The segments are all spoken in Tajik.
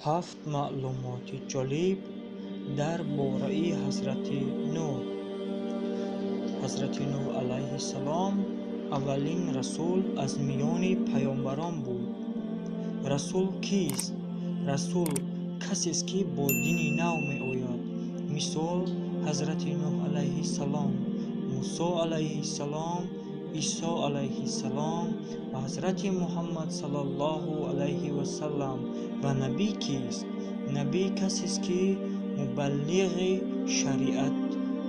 Ҳафт маълумоти ҷолиб дар бораи Ҳазрати Нӯҳ. Ҳазрати Нӯҳ алайҳиссалом аввалин расул аз миёни паёмбарон буд. Расул кист? Расул касест, ки бо дини нав меояд. Мисол: Ҳазрати Нӯҳ алайҳиссалом, Мусо алайҳиссалом, Исо алайҳиссалом ва Ҳазрати Муҳаммад саллаллоҳу алайҳи васаллам. Ва набӣ кист? Набӣ касест, ки мубаллиғи шариат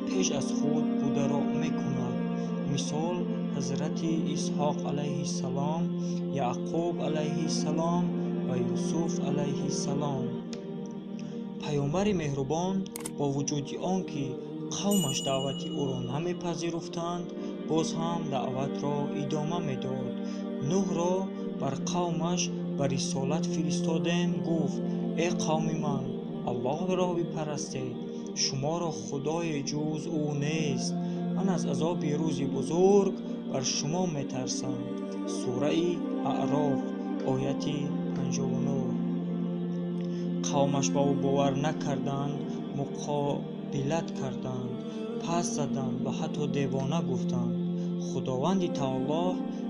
пеш аз худ бударо мекунад. Мисол: Ҳазрати Исҳоқ алайҳиссалом, Яъқуб алайҳиссалом ва Юсуф алайҳиссалом. Паёмбари меҳрубон бо вуҷуди он ки қавмаш даъвати ӯро намепазируфтанд, боз ҳам даъватро идома медод. Нӯҳро бар қавмаш ба рисолат фиристодем. Гуфт: «Э қавми ман, Аллоҳро бипарастед, шуморо худое ҷуз ӯ нест, ман аз азоби рӯзи бузург бар шумо метарсам». Сураи Аъроф, ояти 59. Қавмаш ба ӯ бовар накарданд, муқобилат карданд, пас заданд ва ҳатто девона гуфтанд. Худованди Таоло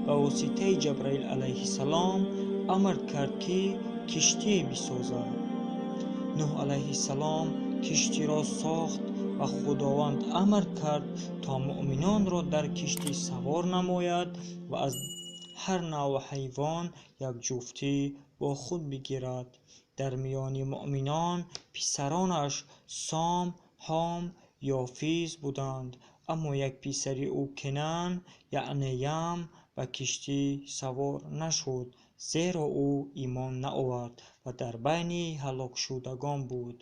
ба воситаи Ҷабраил алайҳиссалом амр кард, ки киштие бисозад. Нӯҳ алайҳиссалом киштиро сохт ва Худованд амр кард, то муъминонро дар киштӣ савор намояд ва аз ҳар навъ ҳайвон як ҷуфтӣ бо худ бигирад. Дар миёни муъминон писаронаш Сом, Ҳом, Ёфиз буданд, аммо як писари ӯ Кенан, яъне Ям, ба киштӣ савор нашуд, зеро ӯ имон наовард ва дар байни ҳалокшудагон буд.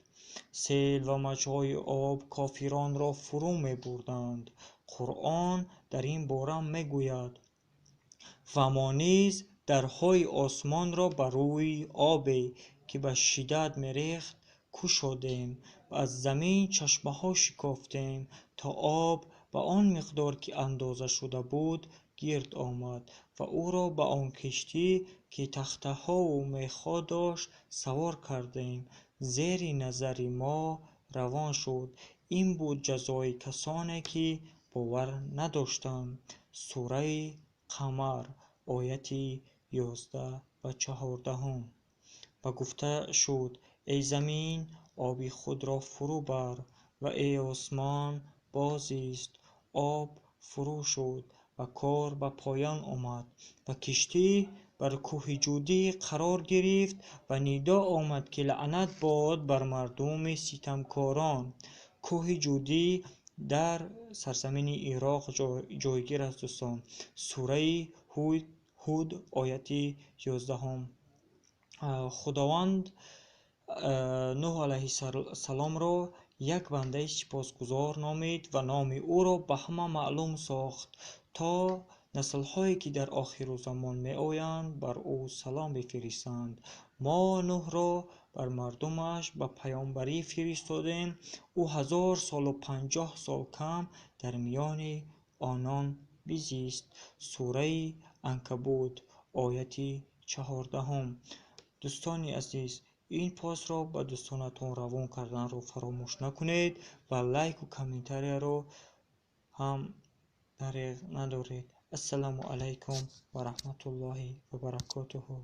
Сел ва мавҷҳои об кофиронро фурӯ мебурданд. Қуръон дар ин бора мегӯяд: «Ва мо низ дарҳои осмонро ба рӯи обе, ки ба шиддат мерехт, кушодем ва аз замин чашмаҳо шикофтем, то об ба он миқдор, ки андоза шуда буд, гирд омад ва ӯро ба он киштӣ, ки тахтаҳову мехҳо дошт, савор кардем, зери назари мо равон шуд. Ин буд ҷазои касоне, ки бовар надоштанд». Сураи Қамар, ояти 11 ва 14. Ва гуфта шуд: «Эй замин, оби худро фурӯ бар ва эй осмон, бозист». Об фурӯ шуд ва кор ба поён омад ва киштӣ бар кӯҳи Ҷудӣ қарор гирифт ва нидо омад, ки лаънат бод бар мардуми ситамкорон. Кӯҳи Ҷудӣ дар сарзамини Ироқ ҷойгир аст, дӯстон. Сураи Ҳуд, ояти 11. Худованд Нӯҳ алайҳиссаломро як бандаи сипосгузор номид ва номи ӯро ба ҳама маълум сохт, то наслҳое, ки дар охиру замон меоянд, бар ӯ салом бифиристанд. Мо Нӯҳро бар мардумаш ба паёмбарӣ фиристодем. Ӯ 1000 солу 50 сол кам дар миёни онон бизист. Сураи Анкабут, ояти 14. Дӯстони азиз, ин постро ба дӯстонатон равон карданро фаромӯш накунед ва лайку комментарияро ҳам дареғ надоред. Ассалому алайкум ва раҳматуллоҳи ва баракотуҳу.